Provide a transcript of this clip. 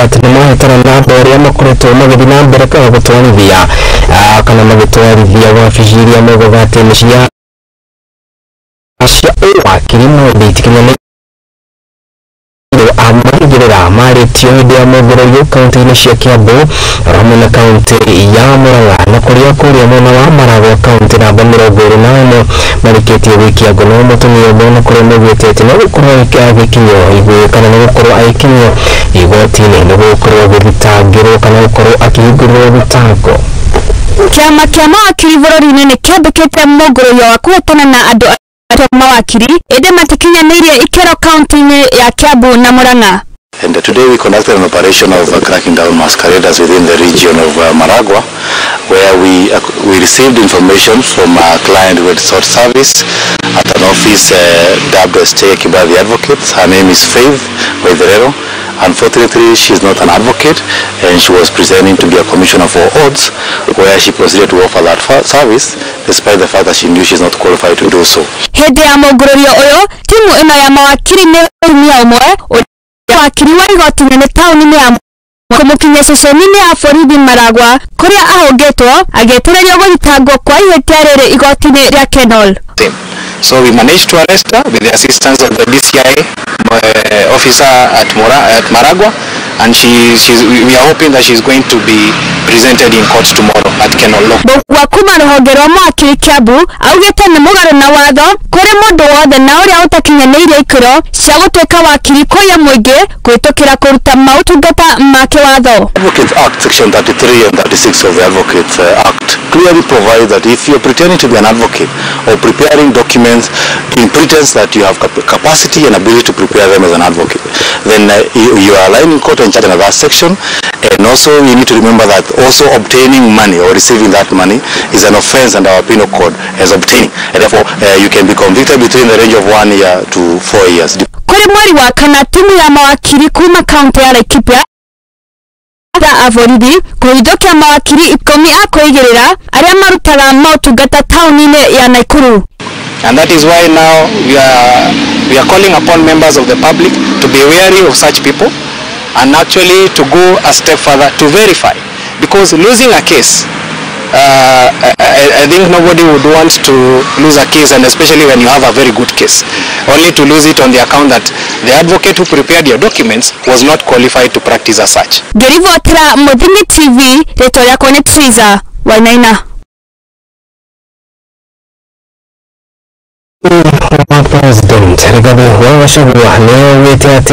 atĩ nĩ mahĩtana na andũ arĩa makoretwo magĩthiĩ na mbere kana gũtwarithia kana magĩtwarithia wabici iria maugaga atĩ nĩ cia ũwakiri no itikinyanĩire amaigĩrĩra marĩtio hĩndĩ ya mũthũrũrio kaunti-inĩ cia Kiambu hamwe na kaunti ya Murang'a na kũrĩa kũrĩa mwena wa Maragwa kaunti namba 24 marĩkĩtie gũikia ngono mũtumia ũmwe na kũrĩa maugĩte atĩ no gũkorwo agĩkinyio kana no gũkorwo agĩkinyio igoti-inĩ nĩ gũkorwo agĩthitangĩrwo kana gũkorwo akĩhingũrĩrwo thitango. Kĩama kĩa mawakiri bũrũri-inĩ nĩ kĩambĩkĩte mũngũrũrio wa kũhĩtana na andũ mawakiri ĩndĩ matikinyanĩirie ikĩro kaunti-inĩ ya Kiambu na Murang'a. And today we conducted an operation of cracking down masqueraders within the region of Maragua, where we received information from a client who had sought service at an office dubbed as Chege Kibathi Advocates. Her name is Faith Waitherero. Unfortunately, she is not an advocate, and she was pretending to be a commissioner for odds, where she proceeded to offer that service, despite the fact that she knew she is not qualified to do so. Hĩndĩ ya mũngũrũrio ũyũ, timu ĩno ya mawakiri nĩ mũtumia ũmwe wakiri wa igoti nene taũni-inĩ ya kũmũkinyia ceceni-inĩ ya borithi Maragwa kũrĩa ahũngĩtwo agĩetererio gũthitangwo kwa ihĩtia rĩrĩ igoti-inĩ rĩa Kenol. So we managed to arrest her with the assistance of the DCI officer at Maragua, and we are hoping that she's going to be presented in court tomorrow at Kenol Law. Mbũgua kuma rũhonge rwa mawakiri Kiambu augĩte nĩ mũgarũ na watho kũrĩ mũndũ wothe na ũrĩa ũtakinyanĩirie ikĩro cia gũtuĩka wakiri kũiya mũingĩ kũhĩtũkĩra kũruta maũtungata ma kĩwatho. Advocates Act section 33 and 36 of the Advocates Act clearly provide that if you're pretending to be an advocate or preparing documents in pretense that you have capacity and ability to prepare them as an advocate, then you are lying in court and charged under that section. And also you need to remember that also obtaining money or receiving that money is an offense under our penal code as obtaining, and therefore you can be convicted between the range of 1 year to 4 years. Kuri mweri wa kana timu ya mawakiri kuma kaunti ya Laikipia a borithi kũhithũkia mawakiri 10 a kũigĩrĩra arĩa marutaga maũtungata taũni-inĩ ya Nakuru. And that is why now we are calling upon members of the public to be wary of such people and actually to go a step further to verify, because losing a case, I think nobody would want to lose a case, and especially when you have a very good case, only to lose it on the account that the advocate who prepared your documents was not qualified to practice as such. Ngĩribotera Mũthimi TV, rĩtwa rĩakwa nĩ Triza Wainaina. President Rigathi wa Gachagua nĩ augĩte atĩ